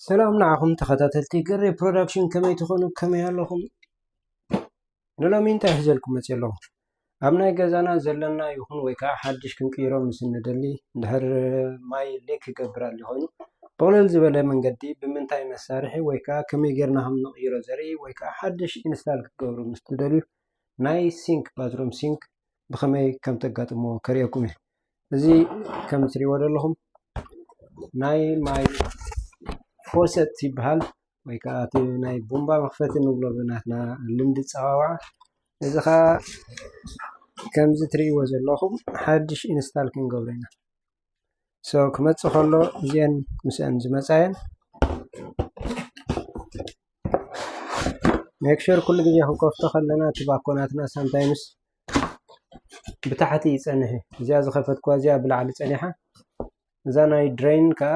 ሰላም ንዓኹም ተኸታተልቲ ገሬ ፕሮዳክሽን፣ ከመይ ትኾኑ? ከመይ ኣለኹም? ንሎሚ እንታይ ሒዘልኩም መፅእ ኣለኹ? ኣብ ናይ ገዛና ዘለና ይኹን ወይ ከዓ ሓድሽ ክንቅይሮ ምስ እንደሊ፣ እንድሕር ማይ ሊክ ክገብር ኣሊ ኮይኑ፣ ብቕልል ዝበለ መንገዲ ብምንታይ መሳርሒ ወይ ከዓ ከመይ ጌርና ከም ንቕይሮ ዘርኢ ወይ ከዓ ሓድሽ ኢንስታል ክትገብሩ ምስ ትደልዩ፣ ናይ ሲንክ፣ ባዝሩም ሲንክ ብኸመይ ከም ተጋጥሞ ከርእየኩም እየ። እዚ ከም ትሪእዎ ዘለኹም ናይ ማይ ፎሰት ይበሃል፣ ወይ ከዓ እቲ ናይ ቡምባ መኽፈቲ ንብሎ ብናትና ልምዲ ጸዋውዓ። እዚ ከዓ ከምዚ ትሪእዎ ዘለኹም ሓድሽ ኢንስታል ክንገብሮ ኢና። ሶ ክመጽእ ከሎ እዚአን ምስአን ዝመጻየን ሜክሹር ኩሉ ግዜ ክንከፍቶ ከለና እቲ ባኮናትና ሳምታይምስ ብታሕቲ ይጸንሕ እዩ። እዚኣ ዝኸፈትኩዋ እዚኣ ብላዕሊ ጸኒሓ፣ እዛ ናይ ድሬን ከዓ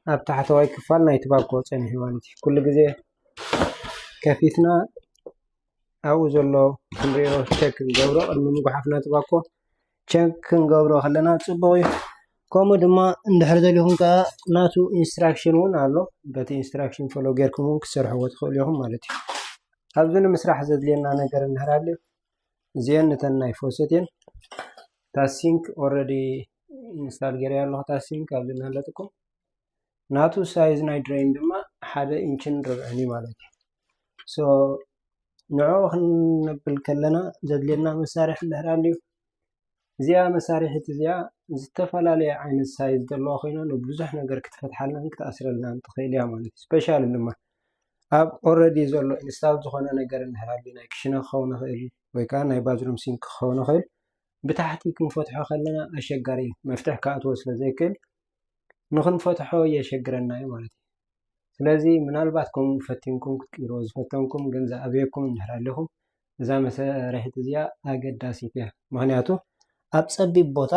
ኣብ ታሕተዋይ ክፋል ናይ ትባኮ ጸኒሑ ማለት እዩ። ኩሉ ግዜ ከፊትና ኣብኡ ዘሎ ክንሪኦ ቸክ ክንገብሮ፣ ቅድሚ ምጉሓፍና ትባኮ ቸክ ክንገብሮ ከለና ጽቡቕ እዩ። ከምኡ ድማ እንድሕር ደሊኹም ከዓ ናቱ ኢንስትራክሽን እውን ኣሎ። በቲ ኢንስትራክሽን ፎሎ ጌርኩም እውን ክትሰርሕዎ ትኽእሉ ኢኹም ማለት እዩ። ኣብዚ ንምስራሕ ዘድልየና ነገር እንድሕር ኣልዩ፣ እዚአን እተን ናይ ፎሰት እየን። ታሲንክ ኦልሬዲ ኢንስታል ገይረ ኣለኹ። ታሲንክ ኣብዚ እናለጥኩም ናቱ ሳይዝ ናይ ድሬን ድማ ሓደ ኢንችን ርብዕን እዩ ማለት እዩ። ሶ ንዕኡ ክንብል ከለና ዘድልየና መሳርሒ እንድሕር ኣልዩ፣ እዚኣ መሳርሒት እዚኣ ዝተፈላለየ ዓይነት ሳይዝ ዘለዋ ኮይና ንብዙሕ ነገር ክትፈትሓልናን ክትኣስረልናን ትኽእል እያ ማለት እዩ። ስፔሻሊ ድማ ኣብ ኦልሬዲ ዘሎ ኢንስታል ዝኾነ ነገር እንድሕር ኣልዩ፣ ናይ ክሽነ ክኸውን ይኽእል ወይ ከዓ ናይ ባዝሩም ሲንክ ክኸውን ይኽእል፣ ብታሕቲ ክንፈትሖ ከለና ኣሸጋሪ እዩ። መፍትሕ ክኣትዎ ስለ ዘይክእል ንኽንፈትሖ የሸግረና እዩ ማለት እዩ። ስለዚ ምናልባት ከምኡ ፈቲንኩም ክትቅይርዎ ዝፈተንኩም ግን ዝኣበየኩም እንድሕር ኣለኹም፣ እዛ መሳርሒት እዚኣ ኣገዳሲት እያ። ምኽንያቱ ኣብ ጸቢብ ቦታ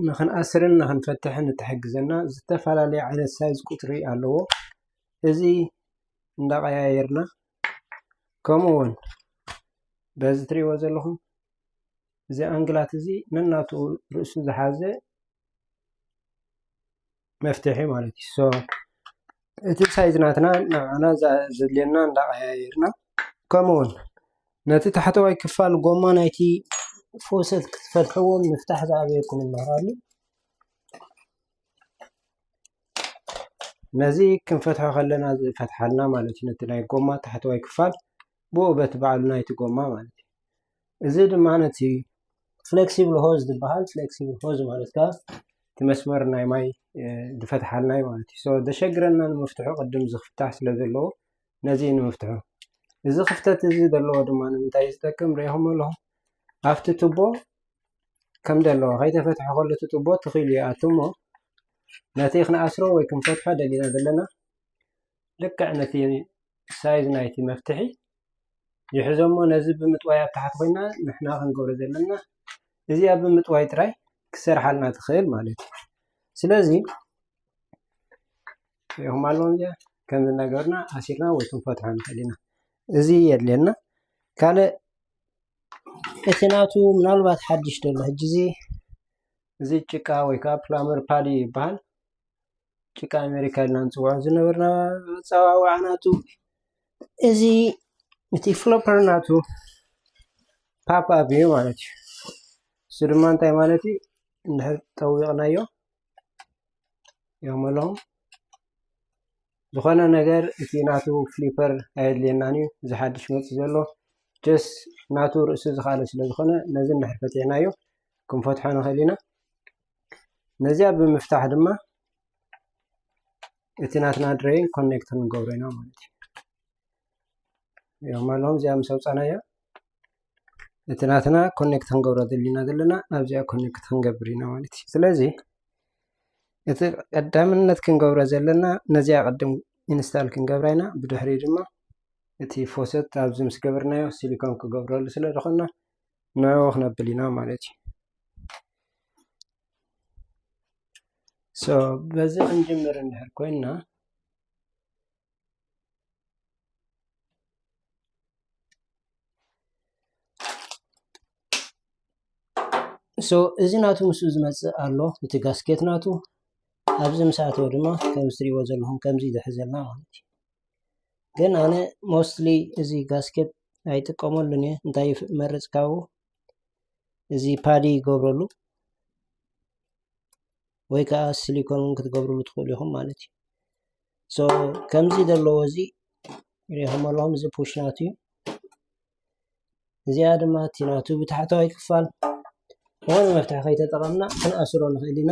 ንኽንኣስርን ንኽንፈትሕን እትሕግዘና ዝተፈላለየ ዓይነት ሳይዝ ቁጽሪ ኣለዎ። እዚ እንዳቐያየርና፣ ከምኡ እውን በዚ ትሪእዎ ዘለኹም እዚ ኣንግላት እዚ ነናቱ ርእሱ ዝሓዘ መፍትሒ ማለት እዩ። ሶ እቲ ሳይዝ ናትና ንዓና ዘ-፣ ዘድልየና እንዳቐያየርና፣ ከምኡ እውን ነቲ ታሕተዋይ ክፋል ጎማ ናይቲ ፎሰት ክትፈትሕዎ ምፍታሕ ዝኣበየኩም እንድሕር ኣልዩ፣ ነዚ ክንፈትሖ ከለና ዝፈትሓልና ማለት እዩ። ነቲ ናይ ጎማ ታሕተዋይ ክፋል ብኡ በቲ ባዕሉ ናይቲ ጎማ ማለት እዩ። እዚ ድማ ነቲ ፍሌክሲብል ሆዝ ዝበሃል፣ ፍሌክሲብል ሆዝ ማለት ከዓ እቲ መስመር ናይ ማይ፣ እ፣ ዝፈትሓልና እዩ ማለት እዩ። ሶ ዘሸግረና ንምፍትሑ ቅድም ዝፍታሕ ስለ ዘለዎ ነዚ ንምፍትሑ። እዚ ክፍተት እዚ ዘለዎ ድማ ንምንታይ ዝጠቅም ርኢኹም ኣለኹም። ኣብቲ ቱቦ ከም ዘለዎ ከይተፈትሐ ከሎ እቲ ቱቦ ተኺሉ ይኣቱ እሞ ነቲ ክንኣስሮ ወይ ክንፈትሖ ደሊና ዘለና ልክዕ ነቲ ሳይዝ ናይቲ መፍትሒ ይሕዞ እሞ ነዚ ብምጥዋይ ኣብ ታሕቲ ኮይና ንሕና ክንገብሮ ዘለና እዚኣ ብምጥዋይ ጥራይ ክሰርሓልና ትኽእል ማለት እዩ። ስለዚ ይኹም ኣለዎም እዚኣ ከም ዝነገርና ኣሲርና ወይ ክንፈትሖ ንኽእል ኢና። እዚ የድልየና። ካልእ እቲ ናቱ ምናልባት ሓድሽ ደሎ ሕጂ እዚ፣ እዚ ጭቃ ወይ ከዓ ፕላመር ፓዲ ይበሃል። ጭቃ ኣሜሪካ ኢልና ንፅውዖ ዝነበርና ኣፀዋውዓ ናቱ። እዚ እቲ ፍሎፐር ናቱ ፓፕ ኣፕ እዩ ማለት እዩ። እሱ ድማ እንታይ ማለት እዩ? እንድሕር ጠዊቕናዮ እዮም ኣለዉ። ዝኾነ ነገር እቲ ናቱ ፍሊፐር ኣየድልየናን እዩ። እዚ ሓድሽ መፂ ዘሎ ጀስ ናቱ ርእሱ ዝኻለ ስለ ዝኾነ ነዚ እንድሕር ፈቲሕናዮ ክንፈትሖ ንኽእል ኢና። ነዚኣ ብምፍታሕ ድማ እቲ ናትና ድሬን ኮኔክት ክንገብሮ ኢና ማለት እዩ። እዮም ኣለዎም እዚኣ ምስ ኣውፃናዮ እቲ ናትና ኮኔክት ክንገብሮ ዘለና ዘለና ኣብዚኣ ኮኔክት ክንገብር ኢና ማለት እዩ። ስለዚ እቲ ቀዳምነት ክንገብሮ ዘለና ነዚኣ ቅድም ኢንስታል ክንገብራ ኢና። ብድሕሪ ድማ እቲ ፎሰት ኣብዚ ምስ ገበርናዮ ሲሊኮን ክገብረሉ ስለ ዝኾንና ንዕኡ ክነብል ኢና ማለት እዩ። ሶ በዚ ክንጅምር እንድሕር ኮይንና ሶ እዚ ናቱ ምስኡ ዝመጽእ ኣሎ እቲ ጋስኬት ናቱ ኣብዚ ምስ ኣተወ ድማ ከምዚ ትሪእዎ ዘለኹም ከምዚ ይሕዘልና ማለት እዩ። ግን ኣነ mostly እዚ ጋስኬት ኣይጥቀመሉን እየ። እንታይ ይመርጽ ካብኡ እዚ ፓዲ ይገብረሉ ወይ ከዓ ሲሊኮን እውን ክትገብርሉ ትኽእሉ ኢኹም ማለት እዩ። So ከምዚ ዘለዎ እዚ ሪኢኹም ኣለኹም፣ እዚ ፑሽ ናቱ እዩ። እዚኣ ድማ እቲ ናቱ ብታሕተዋይ ክፋል ዝኾነ መፍትሒ ከይተጠቐምና ክንኣስሮ ንኽእል ኢና።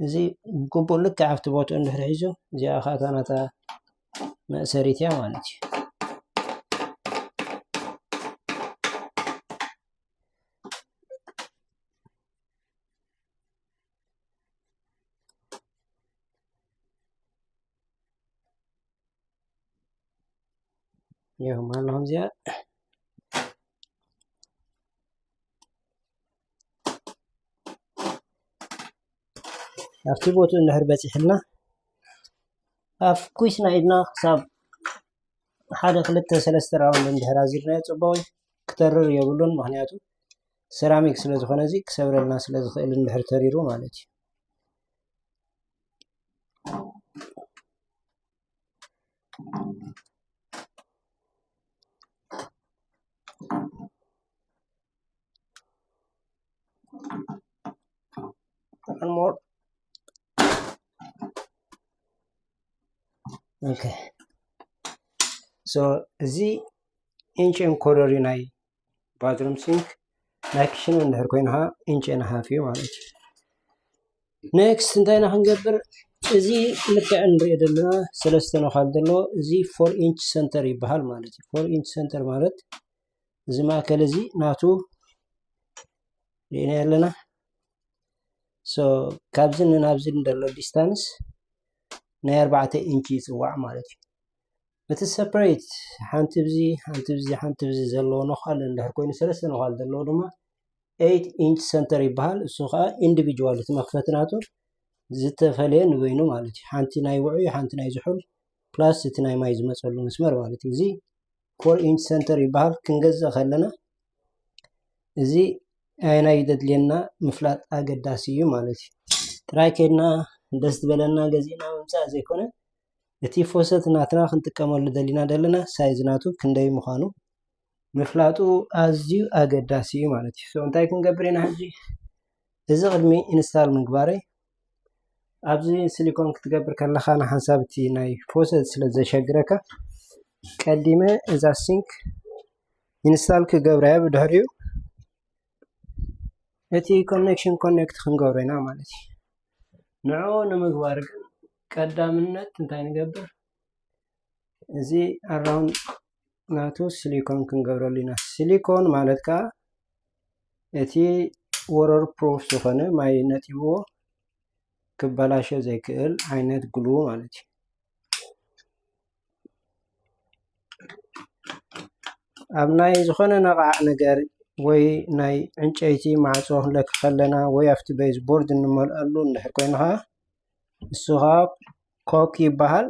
እዚ ግቡእ ልክዕ ኣብቲ ቦትኡ እንድሕር ሒዙ፣ እዚኣ ኸዓ እታ ናታ መእሰሪት እያ ማለት እዩ። ይኹም ኣለኹም እዚኣ ኣብቲ ቦትኡ እንድሕር በፂሕልና ኣብ ኩስና ኢድና ክሳብ ሓደ ክልተ ሰለስተ ራውንድ እንድሕር ኣዚርናዮ ፅቡቕ እዩ። ክተርር የብሉን፣ ምኽንያቱ ሰራሚክ ስለ ዝኾነ እዚ ክሰብረልና ስለ ዝኽእል እንድሕር ተሪሩ ማለት እዩ። One more. Okay. So እዚ ኢንች ኤንኮደር እዩ ናይ ባዝሩም ሲንክ። ናይ ክሽን እንድሕር ኮይኑ ከዓ ኢንች ኤን ሃፍ እዩ ማለት እዩ። ኔክስት እንታይ ኢና ክንገብር? እዚ ልክዕ ንሪኦ ዘለና ሰለስተ ነዃል ዘለዎ እዚ ፎር ኢንች ሰንተር ይበሃል ማለት እዩ። ፎር ኢንች ሰንተር ማለት እዚ ማእከል እዚ ናቱ ርኢና ኣለና። So ካብዚ ንናብዚ እንደሎ ዲስታንስ ናይ ኣርባዕተ ኢንች ይፅዋዕ ማለት እዩ። እቲ ሰፐሬት ሓንቲ ብዚ ሓንቲ ብዚ ሓንቲ ብዚ ዘለዎ ነዃል እንድሕር ኮይኑ ሰለስተ ነዃል ዘለዎ ድማ ኤይት ኢንች ሰንተር ይበሃል። እሱ ከዓ ኢንዲቪጁዋል እቲ መኽፈቲ ናቱ ዝተፈለየ ንበይኑ ማለት እዩ። ሓንቲ ናይ ውዑይ ሓንቲ ናይ ዝሑል ፕላስ እቲ ናይ ማይ ዝመፀሉ መስመር ማለት እዩ። እዚ ፎር ኢንች ሰንተር ይበሃል። ክንገዝእ ከለና እዚ ኣየናይ ዘድልየና ምፍላጥ ኣገዳሲ እዩ ማለት እዩ። ጥራይ ከድና ደስ ዝበለና ገዚእና ምምፃእ ዘይኮነ እቲ ፎሰት ናትና ክንጥቀመሉ ደሊና ዘለና ሳይዝ ናቱ ክንደይ ምዃኑ ምፍላጡ ኣዝዩ ኣገዳሲ እዩ ማለት እዩ። So እንታይ ክንገብር ኢና ሕጂ? እዚ ቅድሚ ኢንስታል ምግባረይ ኣብዚ ሲሊኮን ክትገብር ከለኻ ንሓንሳብ እቲ ናይ ፎሰት ስለ ዘሸግረካ ቀዲመ እዛ ሲንክ ኢንስታል ክገብራ እየ። ብድሕሪኡ እቲ ኮኔክሽን ኮኔክት ክንገብሮ ኢና ማለት እዩ። ንዕኡ ንምግባር ግን ቀዳምነት እንታይ ንገብር? እዚ ኣራውንድ ናቱ ሲሊኮን ክንገብረሉ ኢና። ሲሊኮን ማለት ከዓ እቲ ወረር ፕሩፍ ዝኾነ ማይ ነጢብዎ ክበላሾ ዘይክእል ዓይነት ግሉ ማለት እዩ። ኣብ ናይ ዝኾነ ነቓዕ ነገር ወይ ናይ ዕንጨይቲ ማዕፆ ክንለኪ ከለና ወይ ኣብቲ ቤዝ ቦርድ እንመልኣሉ እንድሕር ኮይኑ ከዓ እሱ ከዓ ኮክ ይበሃል።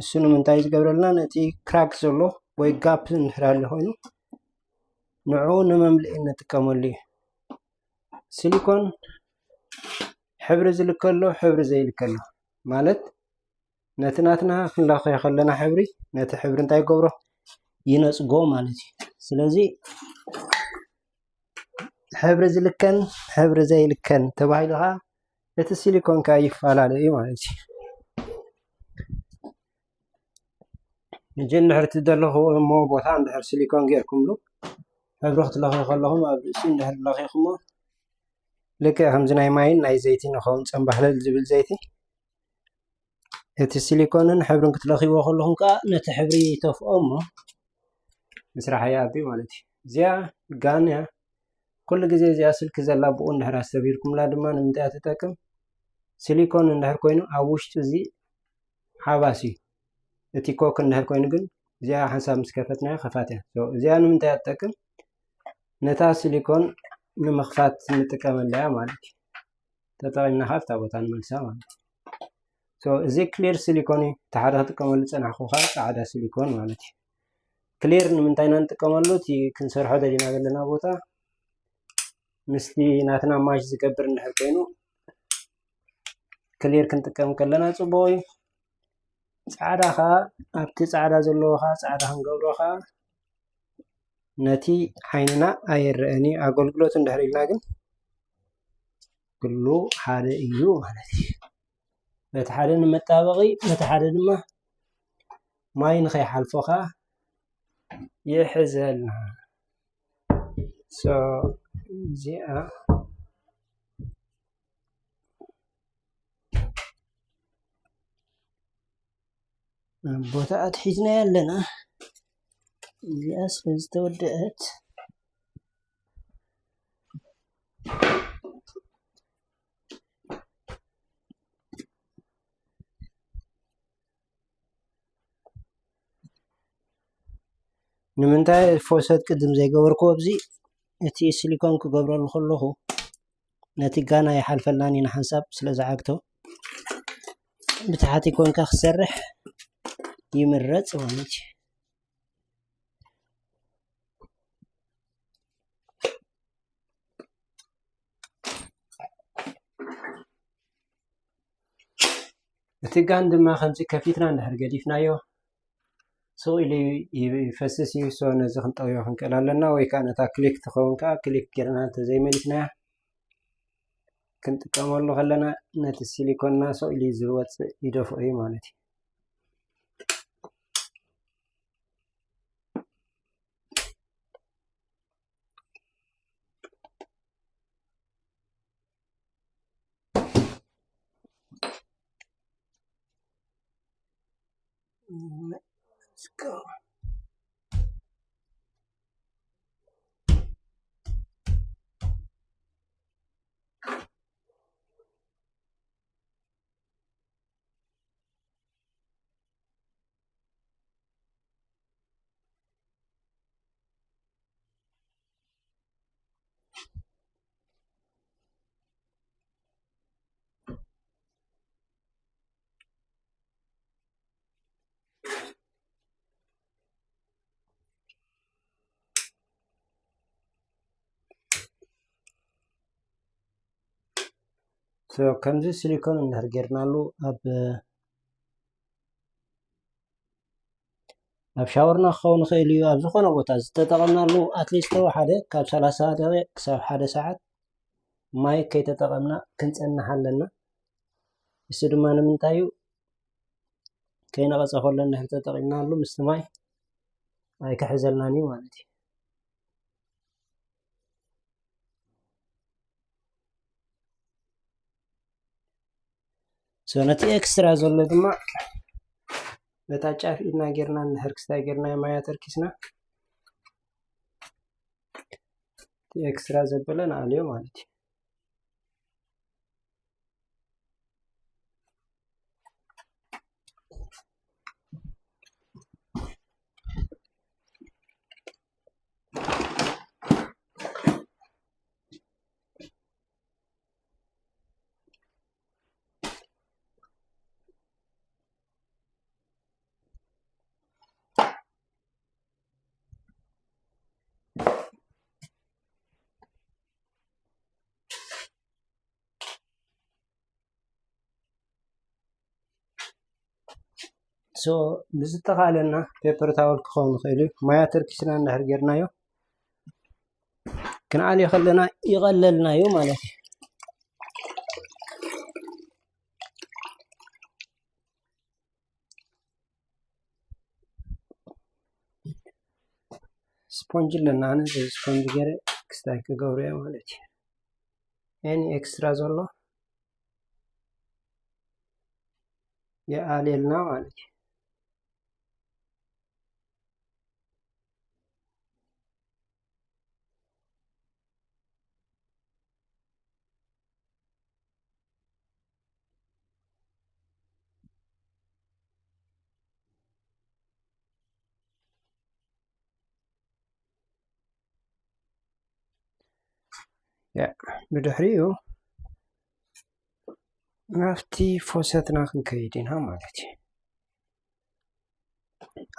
እሱ ንምንታይ ዝገብረልና? ነቲ ክራክ ዘሎ ወይ ጋፕ እንድሕር ኣሎ ኮይኑ ንዕኡ ንመምልኢ እንጥቀመሉ እዩ። ሲሊኮን ሕብሪ ዝልከሎ፣ ሕብሪ ዘይልከሎ ማለት ነቲ ናትና ክንለኽዮ ከለና ሕብሪ ነቲ ሕብሪ እንታይ ይገብሮ? ይነፅጎ ማለት እዩ። ስለዚ ሕብሪ ዝልከን ሕብሪ ዘይልከን ተባሂሉ ከዓ እቲ ሲሊኮን ከዓ ይፈላለ እዩ ማለት እዩ። ሕጂ እንድሕር ትደለኽዎ እሞ ቦታ እንድሕር ሲሊኮን ጌርኩምሉ ሕብሪ ክትለኽዩ ከለኹም ኣብ ርእሲ እንድሕር ለኺኹሞ ልክዕ ከምዚ ናይ ማይን ናይ ዘይቲ ንኸውን ፀምባህለል ዝብል ዘይቲ እቲ ሲሊኮንን ሕብርን ክትለኽይዎ ከለኹም ከዓ ነቲ ሕብሪ ይተፍኦ እሞ ምስራሕ ይኣቢ ማለት እዩ። እዚኣ ጋን እያ። ኩሉ ግዜ እዚኣ ስልኪ ዘላ ብኡ እንድሕር ኣስተብሂልኩምላ ድማ ንምንታይ እያ ትጠቅም? ሲሊኮን እንድሕር ኮይኑ ኣብ ውሽጡ እዚ ሓባስ እዩ። እቲ ኮክ እንድሕር ኮይኑ ግን እዚኣ ሓንሳብ ምስ ከፈትናያ ከፋት እያ። So እዚኣ ንምንታይ እያ ትጠቅም? ነታ ሲሊኮን ንምኽፋት ንጥቀመላ እያ ማለት እዩ። ተጠቒምና ካብታ ቦታ ንመልሳ ማለት እዩ። So እዚ ክሊር ሲሊኮን እዩ። እቲ ሓደ ክጥቀመሉ ዝጸናሕኩ ከዓ ጻዕዳ ሲሊኮን ማለት እዩ። ክሊር ንምንታይ ኢና ንጥቀመሉ? እቲ ክንሰርሖ ደሊና ዘለና ቦታ ምስቲ ናትና ማች ዝገብር እንድሕር ኮይኑ ክሊር ክንጥቀም ከለና ጽቡቕ እዩ። ጻዕዳ ከዓ ኣብቲ ጻዕዳ ዘለዎ ከዓ ጻዕዳ ክንገብሮ ከዓ ነቲ ዓይንና ኣይረኣን እዩ። ኣገልግሎቱ እንድሕር ኢልና ግን ኩሉ ሓደ እዩ ማለት እዩ። በቲ ሓደ ንመጣበቒ፣ በቲ ሓደ ድማ ማይ ንኸይሓልፎ ከዓ ይሕዘልና። So እዚኣ ቦታ ኣትሒዝናያ ኣለና። እዚኣስ ዝተወደአት ንምንታይ ፎሰት ቅድም ዘይገበርኩ ኣብዚ እቲ ሲሊኮን ክገብረሉ ከለኹ ነቲ ጋና ይሓልፈላን ኢና ሓንሳብ ስለ ዝዓግቶ ብታሕቲ ኮንካ ክሰርሕ ይምረጽ ማለት እዩ። እቲ ጋን ድማ ከምዚ ከፊትና እንድሕር ገዲፍናዮ ሱቕ ኢሉ ይፈስስ እዩ። So ነዚ ክንጠውዮ ክንክእል ኣለና፣ ወይ ከዓ ነታ ክሊክ ትኸውን ከዓ ክሊክ ጌርና እንተዘይመሊስናያ ክንጥቀመሉ ከለና ነቲ ሲሊኮንና ሱቕ ኢሉ ዝወፅእ ይደፍኦ እዩ ማለት እዩ። Let's go. So ከምዚ ሲሊኮን እንድሕር ጌርናሉ ኣብ ኣብ ሻወርና ክኸውን ይኽእል እዩ። ኣብ ዝኾነ ቦታ ዝተጠቐምናሉ ኣትሊስት ሓደ ካብ ሰላሳ ደቂቕ ክሳብ ሓደ ሰዓት ማይ ከይተጠቐምና ክንጸንሕ ኣለና። እሱ ድማ ንምንታይ እዩ? ከይነቐጸ ከሎ እንድሕር ተጠቒምናሉ ምስቲ ማይ ኣይክሕዘልናን እዩ ማለት እዩ። So ነቲ ኤክስትራ ዘሎ ድማ በታ ጫፍ ኢድና ጌርና እንድሕር ክስታይ ጌርና ማያ ተርኪስና እቲ ኤክስትራ ዘበለ ንኣልዮ ማለት እዩ። So ብዝተኻለና ፔፐር ታወል ክኸውን ይኽእል እዩ። ማያ ተርኪስና እንድሕር ጌርናዮ ክንኣልዮ ከለና ይቐለልና እዩ ማለት እዩ። ስፖንጅ ኣለና፣ ኣነ እዚ ስፖንጅ ገይረ ክስታይ ክገብሮ እየ ማለት እዩ። ኤኒ ኤክስትራ ዘሎ የኣልየልና ማለት እዩ። ብድሕሪኡ ናብቲ ፎሰትና ክንከይድ ኢና ማለት እዩ።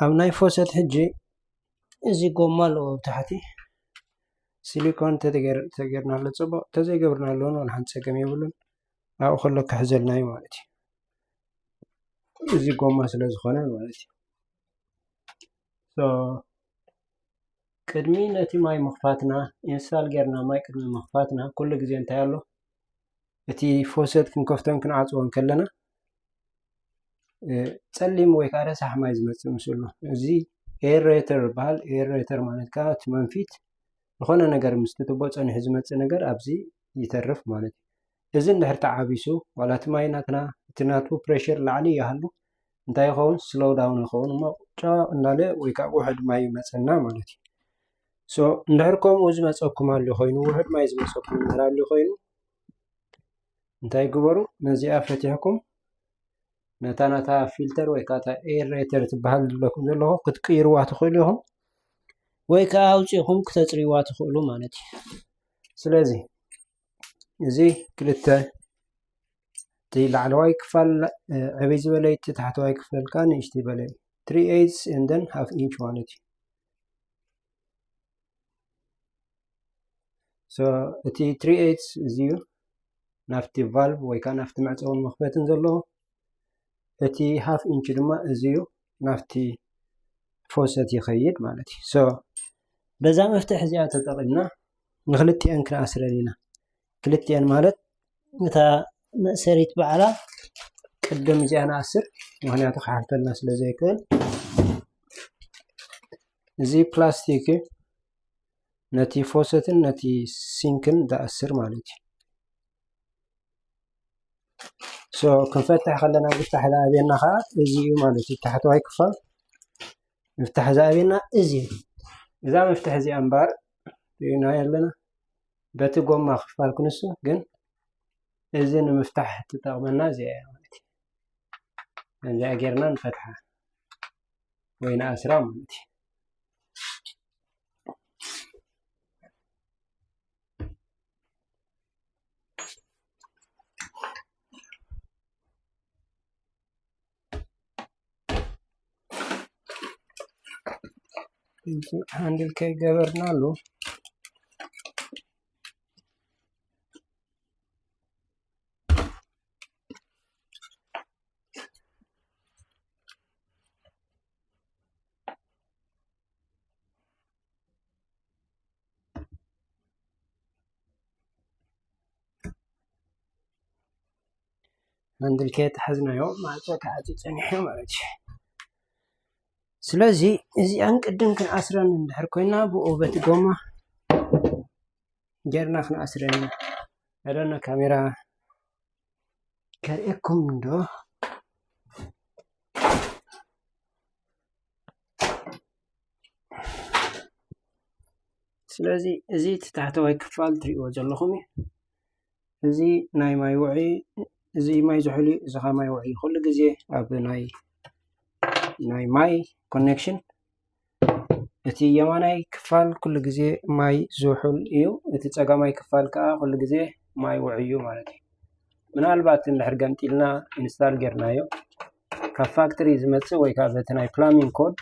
ኣብ ናይ ፎሰት ሕጂ እዚ ጎማ ኣለዎ ኣብ ታሕቲ፣ ሲሊኮን ተገይርናሉ ፅቡቅ፣ ተዘይገብርናሉ እውን ሓንቲ ፀገም የብሉን። ኣብኡ ከሎ ክሕዘልና እዩ ማለት እዩ፣ እዚ ጎማ ስለ ዝኾነ ማለት እዩ። ቅድሚ ነቲ ማይ ምኽፋትና፣ ኢንስታል ጌርና ማይ ቅድሚ ምኽፋትና ኩሉ ግዜ እንታይ ኣሎ? እቲ ፎሰት ክንከፍቶን ክንዓፅዎን ከለና ጸሊም ወይ ከዓ ረሳሕ ማይ ዝመፅእ ምስሉ፣ እዚ ኤሬተር ይበሃል። ኤሬተር ማለት ከዓ እቲ መንፊት ዝኾነ ነገር ምስ ትትቦ ፀኒሑ ዝመፅእ ነገር ኣብዚ ይተርፍ ማለት እዩ። እዚ እንድሕር ተዓቢሱ፣ ዋላ እቲ ማይ ናትና እቲ ናቱ ፕሬሽር ላዕሊ ይሃሉ እንታይ ይኸውን? ስሎው ዳውን ይኸውን እሞ ጫቕ እንዳለ ወይ ከዓ ውሕድ ማይ ይመፀና ማለት እዩ። ሶ እንድሕር ከምኡ ዝመፀኩም ኣሎ ኮይኑ፣ ውሕድ ማይ ዝመፀኩም እንድሕር ኣሎ ኮይኑ እንታይ ግበሩ? ነዚኣ ፈቲሕኩም ነታ ናታ ፊልተር ወይ ከዓ እታ ኤሬተር ትበሃል ዘለኩም ዘለኹ ክትቅይርዋ ትኽእሉ ኢኹም፣ ወይ ከዓ ኣውፂእኹም ክተፅርይዋ ትኽእሉ ማለት እዩ። ስለዚ እዚ ክልተ እቲ ላዕለዋይ ክፋል ዕብይ ዝበለ እቲ ታሕተዋይ ክፋል ከዓ ንእሽቲ ዝበለ ትሪ ኤይትስ and then ሃፍ ኢንች ማለት እዩ። እቲ ትሪ ኤይትስ እዚ እዩ ናብቲ ቫልቭ ወይ ከዓ ናብቲ መዕፀውን መኽፈትን ዘለዎ። እቲ ሃፍ ኢንች ድማ እዚ እዩ ናብቲ ፎሰት ይኸይድ ማለት እዩ። በዛ መፍትሕ እዚኣ ተጠቒምና ንክልቲኤን ክንኣስረን ኢና። ክልቲኤን ማለት እታ መእሰሪት ባዕላ ቅድም እዚኣ ንኣስር፣ ምክንያቱ ክሓልፈልና ስለ ዘይክእል። እዚ ፕላስቲክ እዩ፣ ነቲ ፎሰትን ነቲ ሲንክን ዝኣስር ማለት እዩ። ሶ ክንፈትሕ ከለና ምፍታሕ ዝኣብየና ከዓ እዚ እዩ ማለት እዩ። ታሕተዋይ ክፋል ምፍታሕ ዝኣብየና እዚ እዩ። እዛ መፍትሕ እዚኣ እምበኣር ርኢና ኣለና በቲ ጎማ ክፋል ክንሱ ግን እዚ ንምፍታሕ ትጠቕመና እዚኣ እያ ማለት እዩ። እዚኣ ጌርና ንፈትሓ ወይ ንኣስራ ማለት እዩ። ሃንድል ከይገበርናሉ ሃንድል ከየተሓዝናዮ ማዕፆ ተዓፂ ፀኒሑ ማለት እዩ። ስለዚ እዚኣን ቅድም ክንኣስረን እንድሕር ኮይና ብኡ በቲ ጎማ ጌርና ክንኣስረን ኢና። ኣደነ ካሜራ ከርእየኩም እንዶ። ስለዚ እዚ እቲ ታሕተዋይ ክፋል ትሪእዎ ዘለኹም እዩ። እዚ ናይ ማይ ውዒ፣ እዚ ማይ ዝሑል እዩ፣ እዚ ኸዓ ማይ ውዒ እዩ። ኩሉ ግዜ ኣብ ናይ ናይ ማይ ኮኔክሽን እቲ የማናይ ክፋል ኩሉ ግዜ ማይ ዝሑል እዩ፣ እቲ ጸጋማይ ክፋል ከዓ ኩሉ ግዜ ማይ ውዒ እዩ ማለት እዩ። ምናልባት እንድሕር ገምጢልና ኢንስታል ጌርናዮ ካብ ፋክትሪ ዝመጽእ ወይ ከዓ በቲ ናይ ፕላሚንግ ኮድ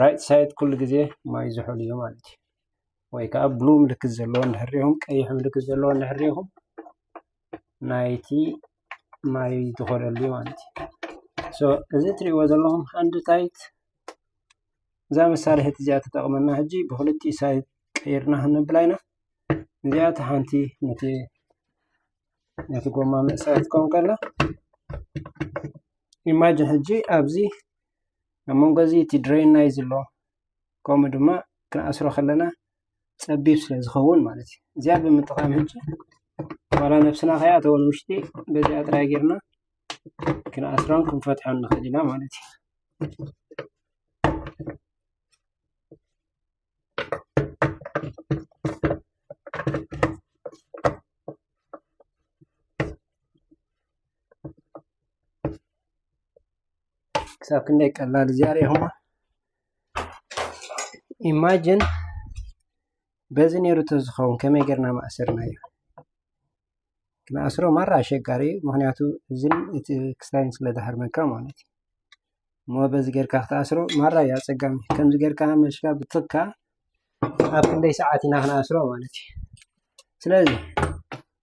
ራይት ሳይድ ኩሉ ግዜ ማይ ዝሑል እዩ ማለት እዩ። ወይ ከዓ ብሉ ምልክት ዘለዎ እንድሕር ሪኢኹም፣ ቀይሕ ምልክት ዘለዎ እንድሕር ሪኢኹም ናይቲ ማይ ዝኸደሉ ማለት እዩ። ሶ እዚ ትሪእዎ ዘለኹም ሃንድ ታይት እዛ መሳርሒት እዚኣ ትጠቕመና። ሕጂ ብክልቲኡ ሳይድ ቀይርና ክንብላ ኢና። እዚኣ እቲ ሓንቲ ነቲ ነቲ ጎማ መእሰሪ ትከውን ከላ ኢማጅን ሕጂ ኣብዚ ኣብ መንጎ እዚ እቲ ድሬን ናይ ዘሎ ከምኡ ድማ ክንኣስሮ ከለና ጸቢብ ስለ ዝኸውን ማለት እዩ። እዚኣ ብምጥቓም ሕጂ ዋላ ነብስና ከይኣተወ ንውሽጢ በዚኣ ጥራይ ጌርና ክንኣስሮን ክንፈትሖን ንኽእል ኢና ማለት እዩ። ክሳብ ክንደይ ቀላል እዚኣ ሪኢኹማ። ኢማጅን በዚ ነይሩ ተዝኸውን ከመይ ጌርና ማእሰርናዮ? ክንኣስሮ ማራ ኣሸጋሪ እዩ። ምኽንያቱ እዚን እቲ ክስታይን ስለ ዝሃርመካ ማለት እዩ። እሞ በዚ ጌርካ ክትኣስሮ ማራ እዩ ኣጸጋሚ። ከምዚ ጌርካ መሽካ ብትካ ኣብ ክንደይ ሰዓት ኢና ክንኣስሮ ማለት እዩ። ስለዚ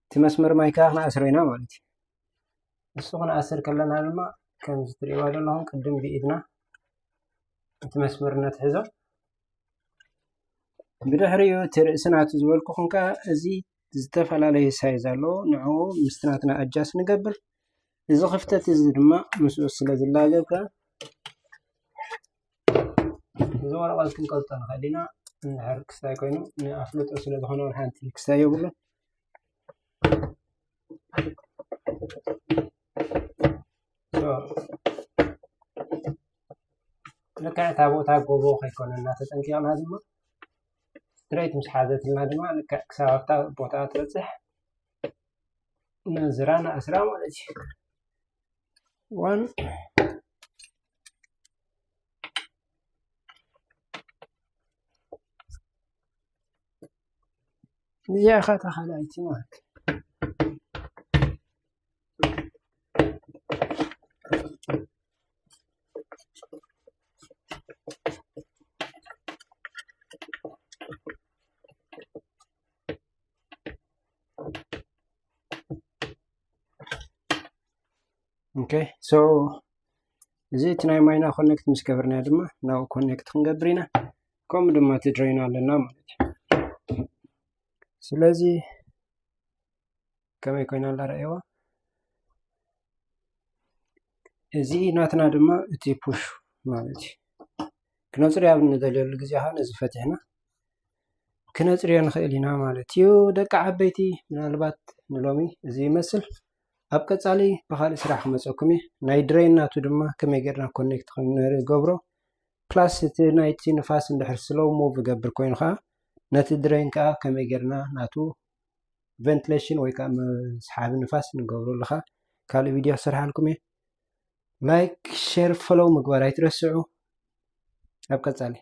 እቲ መስመር ማይ ከዓ ክንኣስሮ ኢና ማለት እዩ። እሱ ክንኣስር ከለና ድማ ከምዚ ትሪእዋ ዘለኹም ቅድም ብኢድና እቲ መስመር ነትሕዞ። ብድሕሪኡ እቲ ርእሲ ናቱ ዝበልኩኹም ከዓ እዚ ዝተፈላለየ ሳይዝ ኣለዎ። ንዕኡ ምስቲ ናትና ኣጃስ ንገብር። እዚ ክፍተት እዚ ድማ ምስኡ ስለ ዝላገብ ከዓ እዚ ወረቐት ክንቀልጦ ንኽእል ኢና። እንድሕር ክስታይ ኮይኑ ንኣፍልጦ ስለ ዝኾነ ወላ ሓንቲ ክስታይ የብሉን። So፣ ልክዕ እታ ቦታ ጎቦ ከይኮነና ተጠንቂቕና ድማ ስትሬት ምስ ሓዘትልና ድማ ልክዕ ክሳብ ኣብታ ቦታ ትበፅሕ ነዝራ ንኣስራ ማለት እዩ። ዋን እዚኣ ኸ እታ ካልኣይቲ ማለት ኦኬ። So እዚ እቲ ናይ ማይና ኮኔክት ምስ ገበርናዮ ድማ ናብኡ ኮኔክት ክንገብር ኢና። ከምኡ ድማ እቲ ድሬን ኣለና ማለት እዩ። ስለዚ ከመይ ኮይና ኣላ ረኣይዋ። እዚ ናትና ድማ እቲ ፑሽ ማለት እዩ። ክነፅርዮ ኣብ ንደልየሉ ግዜ ከዓ ነዚ ፈቲሕና ክነፅርዮ ንኽእል ኢና ማለት እዩ። ደቂ ዓበይቲ ምናልባት ንሎሚ እዚ ይመስል። ኣብ ቀፃሊ ብኻልእ ስራሕ ክመፀኩም እየ። ናይ ድሬን ናቱ ድማ ከመይ ጌርና ኮኔክት ክንገብሮ ፕላስ እቲ ናይቲ ንፋስ እንድሕር ስሎው ሙቭ ይገብር ኮይኑ ከዓ ነቲ ድሬን ከዓ ከመይ ጌርና ናቱ ቨንትሌሽን ወይ ከዓ መስሓቢ ንፋስ ንገብረሉ ከዓ ካልእ ቪድዮ ክሰርሓልኩም እየ። ላይክ፣ ሼር፣ ፎሎው ምግባር ኣይትረስዑ። ኣብ ቀፃሊ